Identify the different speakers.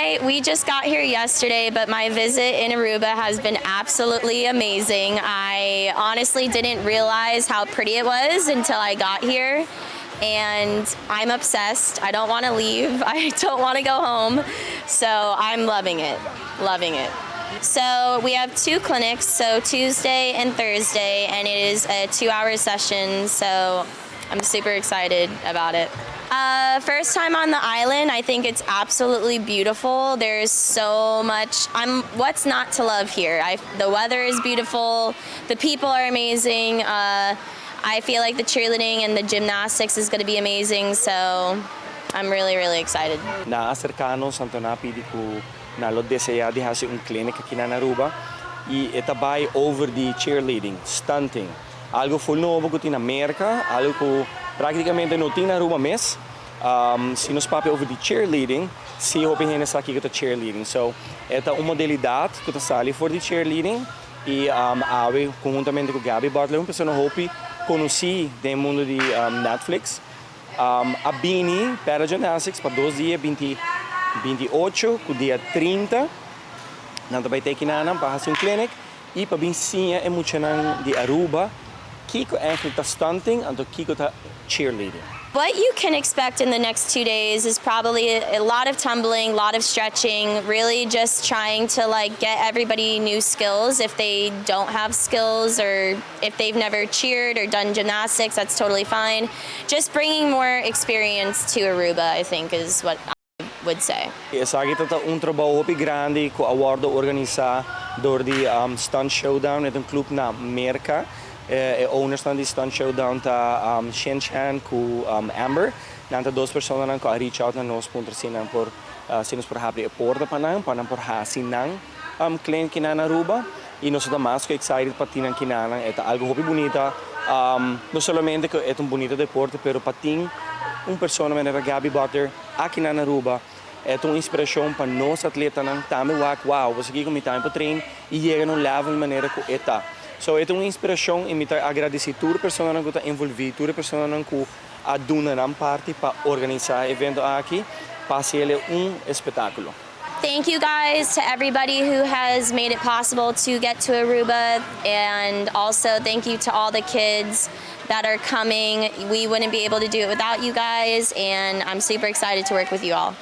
Speaker 1: We just got here yesterday, but my visit in Aruba has been absolutely amazing. I honestly didn't realize how pretty it was until I got here. And I'm obsessed. I don't want to leave. I don't want to go home. So I'm loving it. Loving it. So we have two clinics, so Tuesday and Thursday, and it is a 2-hour session. So I'm super excited about it. First time on the island, I think it's absolutely beautiful. There's so much. What's not to love here? The weather is beautiful. The people are amazing. I feel like the cheerleading and the gymnastics is going to be amazing. So I'm really, really excited.
Speaker 2: Nan a acerca nos, anto nan a pidi cu nan lo desea di haci un clinic aki na Aruba y e ta bay over di cheerleading, stunting. Algo full nobo cu tin na America, algo cu practicamente no tin na Aruba mes. Si nos papia over di cheerleading, si hopi hende sa kico ta cheerleading. So, e ta un modalidad cu ta sali for di cheerleading y awe conhuntamente cu Gabby Butler, un persona hopi conoci den mundo di Netflix, a bini para gymnastics pa 2 dia, 20, 28 cu dia 30. Nan tambe tin akinan pa haci un clinic y pa bin siña e muchanan di Aruba kico eigenlijk ta stunting y kico ta cheerleading.
Speaker 1: What you can expect in the next 2 days is probably a lot of tumbling, a lot of stretching, really just trying to, like, get everybody new skills if they don't have skills or if they've never cheered or done gymnastics, that's totally fine. Just bringing more experience to Aruba, I think, is what I would say.
Speaker 2: Esaki ta un trabou hopi grandi cu a wordo organisa door di Stunt Showdown, e un club na America. E owners di Stunt Showdown ta Shen Chan cu Amber. Nan ta dos persona nan cu a reach out na nos puntra si nan por si nos por habri e porta pa nan por hasi nan clinic na Aruba. Y nos ta mas excited pa tin nan akinan, e ta algo hopi bunita. No solamente cu e ta un bunita deporte, pero pa tin un persona manera Gabby Butler aki na Aruba e ta un inspiracion pa nos atletanan tambe wak, wow, bo cu mi tambe train y yega na un level manera cu e ta. So e ta un inspiracion y mi ta agradeci tur persona cu ta envolvi, tur persona cu a duna nan parti pa organisa e evento aki, pa haci un espectaculo.
Speaker 1: Thank you guys to everybody who has made it possible to get to Aruba, and also thank you to all the kids that are coming. We wouldn't be able to do it without you guys, and I'm super excited to work with you all.